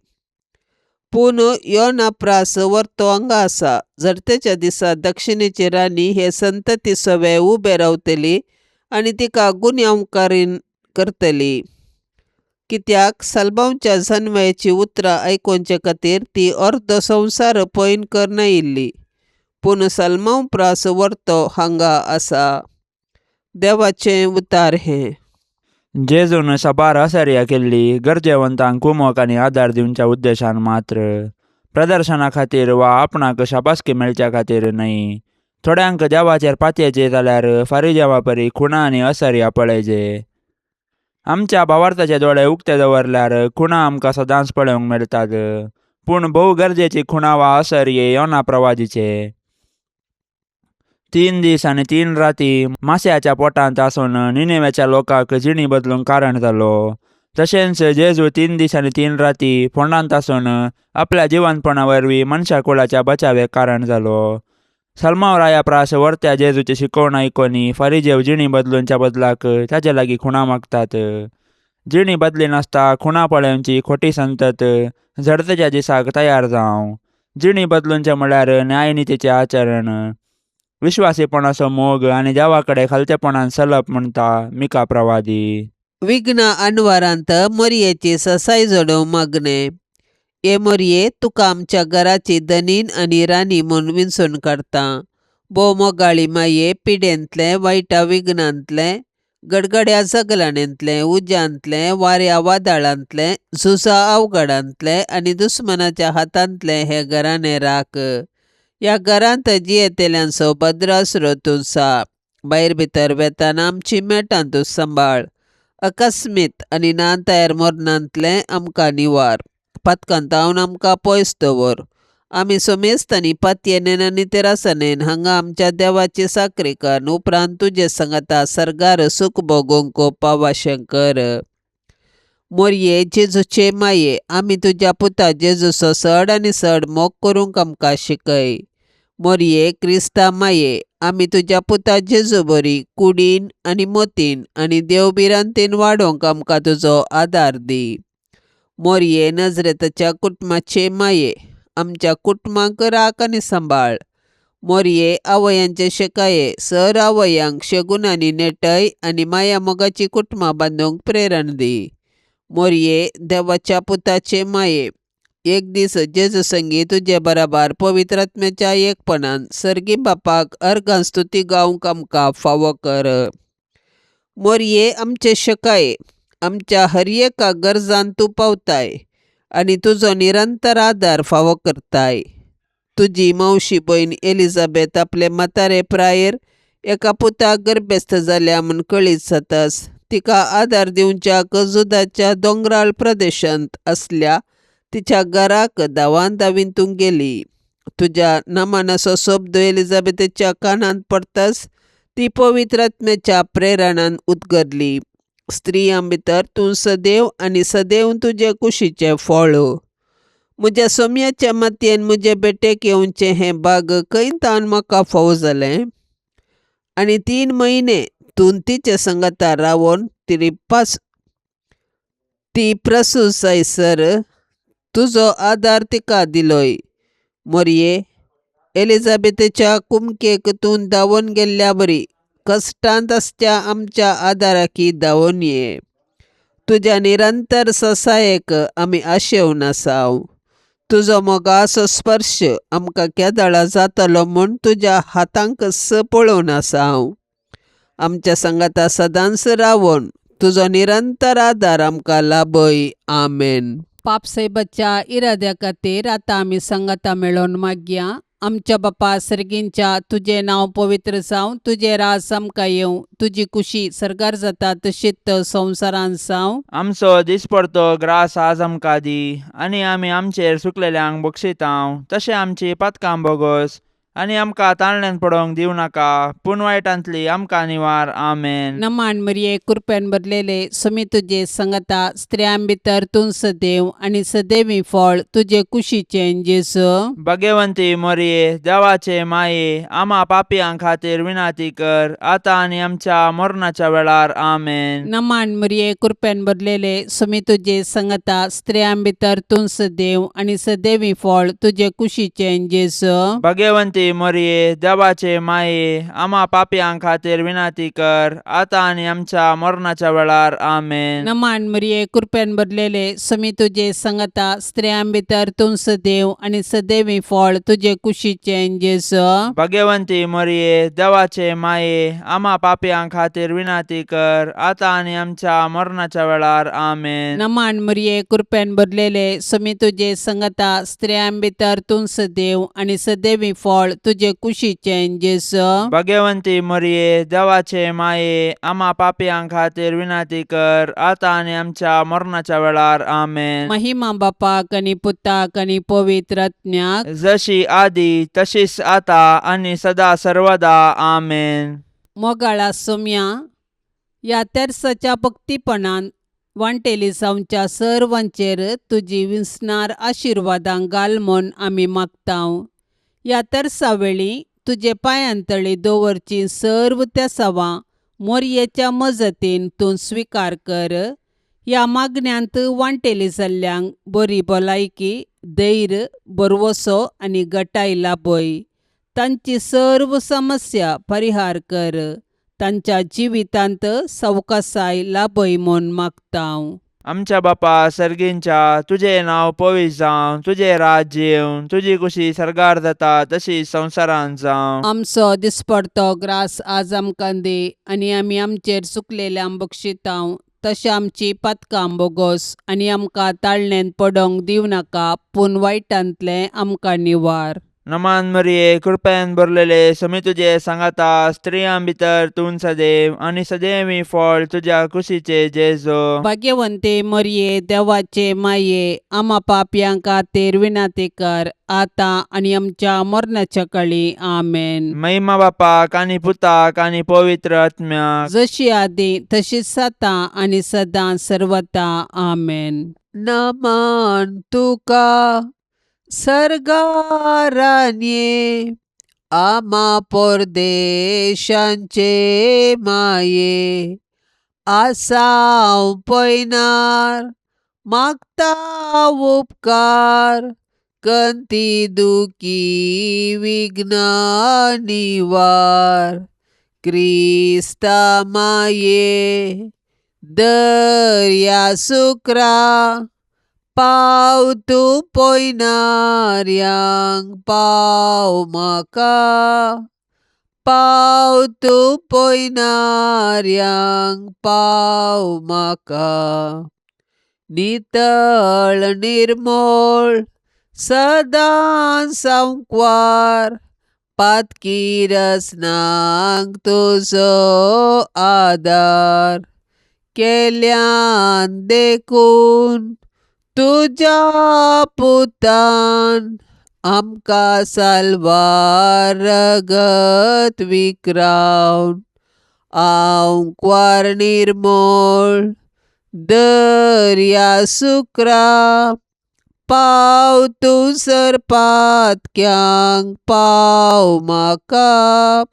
Speaker 4: पूण योना प्रास वर्तो हांगा आसा. झडतेच्या दिसा दक्षिणेची राणी हे संतती सवे उबे रावतली आनी तिका गुन्यांवकारीन करतली, कित्याक सलमांवच्या जनवयाची उतरां आयकुचे खातीर ती अर्दो संवसार पयन करून आयिल्ली. पूण सलमांव प्रास वर्तो हांगा आसा. देवाचें उतार हें.
Speaker 3: जेजून साबार असर्या केल्ली गरजेवंतांक कुमक आनी आदार दिवच्या उद्देशान मात्र, प्रदर्शना खातीर वा आपणाक शाबासकी मेळच्या खातीर न्हय. थोड्यांक देवाचेर पातयेचे जाल्यार फारिजेवा परी खुणा आनी असर्या पळयजे. आमच्या भावार्थाचे दोळे उक्ते दवरल्यार खुणा आमकां सदांच पळोवंक मेळटात, पूण भोव गरजेची खुणा वा असर्ये योना प्रवादीचे. 3 दीस आनी 3 राती माश्याच्या पोटांत आसून निनेवेच्या लोकांक जिणी बदलूंक कारण जालो, तशेंच जेजू 3 दीस आनी 3 राती फोंडांत आसून आपल्या जिवंतपणा वरवीं मनशा कुळाच्या बचावेक कारण जालो. सलमाव राया प्रास वर्त्या जेजूची शिकवण आयकोनी फारिजेव जिणी बदलूंच्या बदलाक ताजे लागीं खुणा मागतात. जिणी बदली नासता खुणा पळोवची खोटी संतत झडतेच्या दिसाक तयार जावं. जिणी बदलूंचें म्हळ्यार न्यायनितीचें आचरण, विश्वासीपणाचो मोग आनी देवा कडेन खालतेपणान चलप, म्हणटा मिका प्रवादी.
Speaker 4: विघ्न अनवारांत मोरयेची ससाय जोडोवंक मागणें. हे मोरये, तुका आमच्या घराची धनीन आनी राणी म्हूण विंचून काडटा. भोव मोगाळी माये, पिडेंतलें, वायटा विघ्नांतलें, गडगड्या झगलाणेंतलें, उज्यांतलें, वाऱ्या वादळांतलें, झुजा अवघडांतलें आनी दुस्मनाच्या हातांतलें हें घराणें राख. ह्या घरांत जियेतल्यांचो भद्रासरो तूं सा. भायर भितर वेताना आमची मेटां तूं सांबाळ. अकस्मीत आनी ना तयार मरणांतलें आमकां निवार. पातकांतावन आमकां पयस दवर. आमी सोमेस्तांनी पातयेनेन आनी तेरासनेन हांगा आमच्या देवाची साकरी कर, उपरांत तुजे सांगाता सर्गार सूख भोगोवंक पावाशें कर. मोरये, जेजूचे माये, आमी तुज्या पुता जेजूचो चड आनी चड मोग करूंक आमकां शिकय. मोरये, क्रिस्ता माये, आमी तुज्या पुता जेजू बरी कुडीन आनी मोतीन आनी देव भिरांतीन वाडोवंक आमकां तुजो आदार दी. मोरये, नजरेताच्या कुटुंबाचे माये, आमच्या कुटुंबाक राख आनी सांबाळ. मोरये, आवयांचे शेकाये, सर आवयांक शेगुणांनी नेटय आनी माया मोगाची कुटुंबां बांदूंक प्रेरण दी. मोरये, देवाच्या पुताचे माये, एक दीस जेजू संगी तुजे बराबर पवित्र आत्म्याच्या एकपणान सर्गी बापाक अर्गां स्तुती गावंक आमकां फावो कर. मोरये, आमचे शकाये, आमच्या हर एका गरजान तूं पावताय आनी तुजो निरंतर आदार फावो करताय. तुजी मावशी भयण एलिझाबेथ आपले म्हातारे प्रायेर एका पुताक गर्भस्थ जाल्या म्हूण कळीत जातास तिका आदार दिवच्याक जुदाच्या दोंगराळ प्रदेशांत आसल्या तिच्या घराक धांवान धांवीन तूं गेली. तुज्या नामानाचो शब्द एलिझाबेथेच्या कानांत पडताच ती पवित्र आत्म्याच्या प्रेरणान उद्गरली. स्त्रियां भितर तूं सदैव आनी सदैव तुजे कुशीचें फळ. म्हज्या सोम्याच्या मातयेन म्हजे भेटेक येवचें हें भाग खंय तावन म्हाका फावो जालें? आनी 3 म्हयने तूं तिचे सांगाता रावन ती प्रसूत जायसर तुजो आदार तिका दिलोय. मोरये, एलिझाबेथेच्या कुमकेक तूं धांवून गेल्ल्या बरी कश्टांत आसच्या आमच्या आदाराकी धांवून ये. तुज्या निरंतर ससायेक आमी आशेवन आसाव. तुजो मोगाचो स्पर्श आमकां केदळा जातलो म्हूण तुज्या हातांक पळोवन आसाव. आमच्या सांगाता सदांच रावन तुजो निरंतर आदार आमकां लाभय. आमेन.
Speaker 2: पापसाहेबाच्या इराद्या खातीर आतां आमी सांगाता मेळोवन मागया. आमच्या बापा सर्गींच्या तुजें नांव पवित्र जावं, तुजें राज आमकां येवं, तुजी कुशी सर्गार जाता तशीच संवसारांत जावं.
Speaker 3: आमचो दिसपडतो ग्रास आज आमकां दी आनी आमी आमचेर सुकलेल्यांक बक्षितांव तशें आमची पातकां बोगोस आनी आमकां ताळण्यान पडोवंक दिवं नाका पूण वायटांतली आमकां निवार. आमेन.
Speaker 2: नमान मरिये, कृपेन भरलेले, सुमी तुजे संगता, स्त्रियां भितर तूं सदैव आनी सदैवी फळ तुजे कुशीचें जेजू.
Speaker 3: भगवंती मोरये, देवाचे माये, आमा पापयां खातीर विनाती कर आतां आनी आमच्या मरणाच्या वेळार. आमेन.
Speaker 2: नमान मरिये, कृपेन भरलेले, सुमी तुजे संगता, स्त्रियां भितर तूं सदैव आनी सदैवी फळ तुजे कुशीचें जेजू.
Speaker 3: भगवंती मोरये, देवाचे माये, आमा पापयां खातीर विनाती कर आतां आनी आमच्या मरणाच्या वेळार. आमेन.
Speaker 2: नमान मरिये, कृपेन भरलेले, सुमी तुजे संगता, स्त्रियां भितर तूं सदैव आनी सदैवी फळ तुजे कुशीचें जेजू.
Speaker 3: भगवंती मोरये, देवाचे माये, आमा पापयां खातीर विनाती कर आतां आनी आमच्या मरणाच्या वेळार. आमेन.
Speaker 2: नमान मरिये, कृपेन भरलेले, सुमी तुजे संगता, स्त्रियां भितर तूं सदैव आनी सदैवी फळ तुजे कुशीचें जेजू.
Speaker 3: भगवंती मोरये, देवाचे माये, आमा पापयां खातीर विनाती कर आतां आनी आमच्या मरणाच्या वेळार. आमेन.
Speaker 2: महिमा बापाक आनी पुताक आनी पवित्र आत्म्याक,
Speaker 3: जशी आदी तशीच आता आनी सदा सर्वदा. आमेन.
Speaker 2: मोगाळा सोम्या, ह्या तेर्साच्या भक्तीपणान वांटेली जावच्या सर्वांचेर तुजी विसणार आशिर्वादां घाल म्हूण आमी मागतांव. ह्या तेर्सा वेळी तुजे पांयांतळी दवरचीं सर्व तेसावां मोरयेच्या मजतीन तूं स्विकार कर. ह्या मागण्यांत वांटेली जाल्ल्यांक बरी भलायकी, धैर्य, भरवसो आनी गटाय लाभय. तांची सर्व समस्या परिहार कर. तांच्या जिवितांत सवकासाय लाभय म्हूण मागतांव.
Speaker 3: आमच्या बापा सर्गींच्या, तुजें नांव पवित्र जावं, तुजें राज्य येवं, तुजी कुशी सर्गार जाता तशी संवसारांत जावं.
Speaker 2: आमचो दिसपडतो ग्रास आज आमकां दी आनी आमी आमचेर चुकलेल्यांक बक्षितांव तशें आमची पातकां बोगोस आनी आमकां ताळणेंत पडोंक दिवं नाका पूण वायटांतलें आमकां निवार.
Speaker 3: नमान मरिये, कृपेन भरलेले, समी तुजे सांगाता, स्त्रियां भितर तूं सदैव आनी सदैवी फळ तुज्या कुशीचे जेजो.
Speaker 2: भाग्यवंते मरिये, देवाचे माये, आमा पापयां खातीर विनंती कर आतां आनी आमच्या मरणाच्या कळी. आमेन.
Speaker 3: महिमा बापाक आनी पुताक आनी पवित्र आत्म्याक,
Speaker 2: जशी आदी तशीच आतां आनी सदां सर्वता. आमेन.
Speaker 4: नमन तुका सर्गारान्ये, आमा परदेशांचे माये, आसाव पयनार मागता उपकार, कंती दुखी विघ्न निवार, क्रिस्ता माये दर्या सुक्रा, पाव तूं पयनार्यांक पाव म्हाका, पाव तूं पयनार्यांक पाव म्हाका, नितळ निर्मोळ सदां सांकवार, पातकी रसनांक तुजो आदार, केल्यान देखून तुज्या पुतान आमकां साल्वार रगत विक्रावन, आंकवार निर्मोळ दर्या सुक्रा, पाव तूं सरपातक्यांक पाव म्हाका,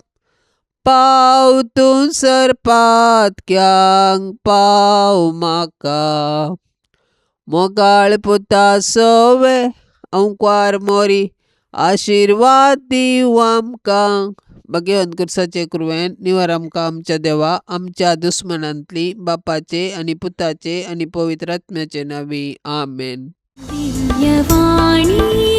Speaker 4: पाव तूं सरपातक्यांक पाव म्हाका, मोगाळ पुता सोवे अंकवार मोरी आशिर्वाद दिवं आमकां. भगवंत कुर्साचे कुरवेन निवार आमकां आमच्या देवा आमच्या दुस्मनांतली, बापाचे आनी पुताचे आनी पवित्र आत्म्याचे नांवी. आमेन.
Speaker 1: दिव्यवाणी.